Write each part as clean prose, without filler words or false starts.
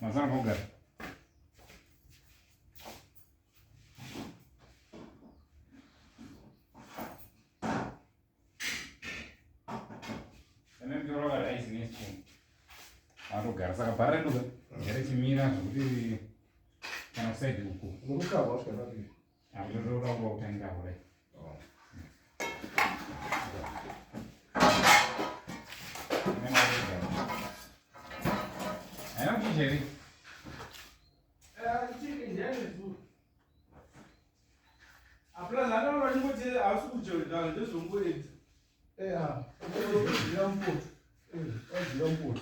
Mazana pogara. Atogara saka bhara redu richimira zvekuti kana kusaidi uku. Urikukava kusvika papi? Akutotora kuva kutangira kudai. Haina kuchinja here? Plus ana vachingoti hausi kujoina ndezvongoedza. Eh, unoziva mupoto. Eh, waziva mupoto.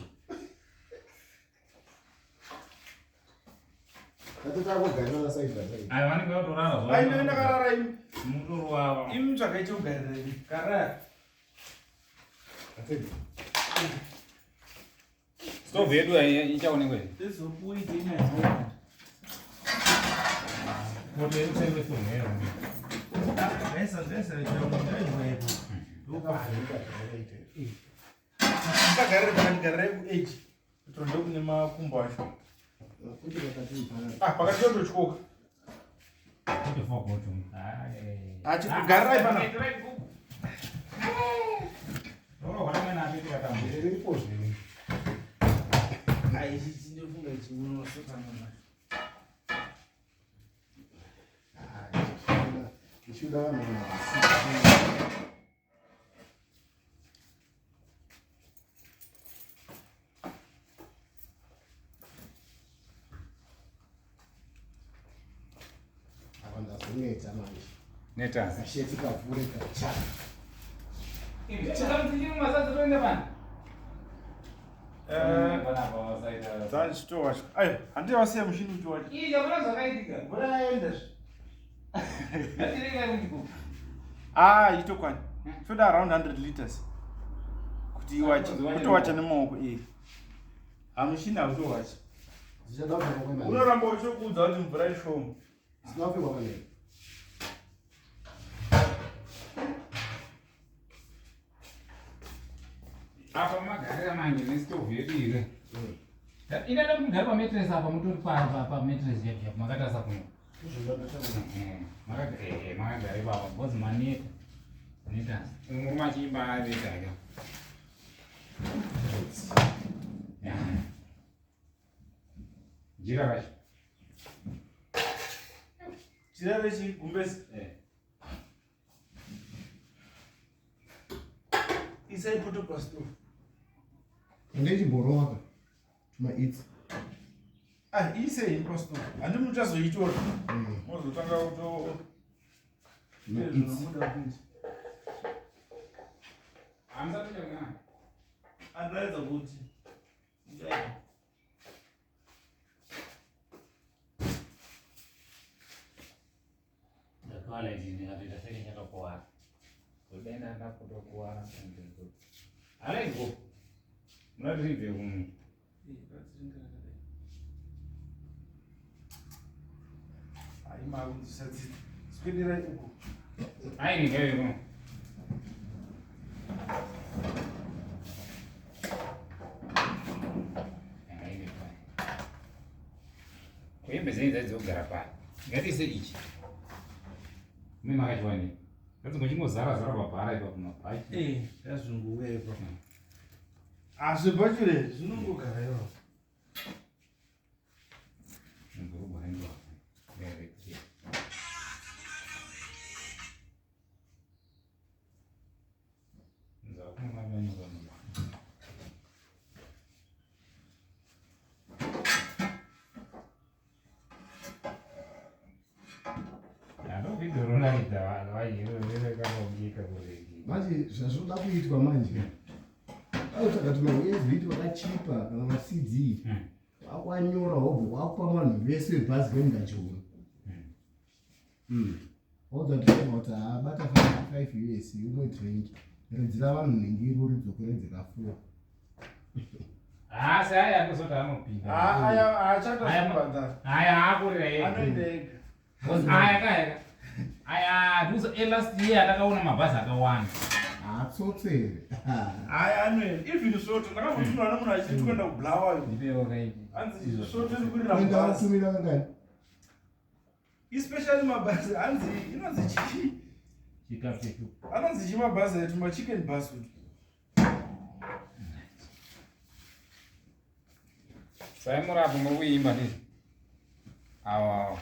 Atotaka side by side. Ayo vanenge vatorara zvavo. Ai ndini ndakarara imi. Mutoro wavo. Imi tsvakai chekugarira imi. Garara. Atedi. Stove yedu ichaonekwa here? Ndezvokuita inyaya. Moto yedu saiwe stove here. Zvese zvese zvaiwa ipo. Ndokavhurika zvakaita. Musagarire pakati garirai kuedge. Kuitira ndokune makumbo acho. Kuti pakati pana. Ah, pakati tototyoka. Kuti fogoto. Ah, chigarirai pana. Roro hwana api tikatambura. Zviripo zvinhu. Ah, ichi chinofunga ichi unosotana nacho. Ah, ichida vanhu vasi. Apa ndazoneta manje. Neta. Kasheti kavhure kacha. Dzachitowacha. Ayo, handei wasiya mushini uchiwacha. Mvura yaenda zve. Ah, itokwani. Toda around 100 liters. Kuti iwache. Kutowacha nemaoko eh. Hamushini hautowachi. Zichada kupfekwa kwemari. Unoramba uchikuudza kuti mvura ishoma. Zvisina kupfekwa kwemari. Apa magarira manje nestove yedu ire. Inoda kugara pametresi apa mutori pametresi yacho yapo makatarisa kuno. Makagara ipapa because maneta. Neta. Murume achiimba aveta aka. Jira racho. Jira rechigumbezi. Eh. Isai poto pastove. Ndechimborova ka. Tumaitsi. Ah, isei pastove. Handi muchazoitora. Mozotanga kuto Tumaitsi. zvamuda kuita. Hamusati chakana. Andaedza kuti. Ndai. Ndakawana ichi ndikatoita senge chakakuwara. Kudenda ndakutokuwara. Alaigo. Munatibve kumu. Ai makunzwisa tsitsi. Swederai uko. Aini ngeve kuno. Kuhembe dzenyu dzaidzogara pari. Ngatiise ichi. Mune makachiwanei? Ngadzingozara zara pabhara ipapo mabhachi. Eh, zvazvingouya ipapo. Ah, zvebhachure zvinongogara ipapo. Mubhurugwa renyu ngere. Manje zvazvoda kuitwa manje. Aotsvaga tumaUSB twakachipa kana maCD. Wakwanyora wobva wakupa vanhu vese vebhazi vengachiona. Waudza driver kuti haa bata 5 US umwe drink. Ridzira vanhu nengiro ridzokeredzeka 4. Haasi aya anozoti anopinda. Ah, aya haachatozvibhadhara. Aya akurira ega. Anoenda ega. Because aya kaya. Aya, ndikuzo last year ndakaona mabhazi akawanda. Haa Matsotsi here? Aya anoenda even svoto. Ndakambotumirwa nemunhu achiti kuenda kuBulawayo. Ndipewo kaiti. Hanzi svoto iri kurira Kuenda mubhazi. watumira kangani? Especially mabhazi, hanzi inonzi chii? Chikafu chechu. Anonzi chii mabhazi etu, machicken bus kuti? Sai murapo muri kuimba ndizvo. Awa awa.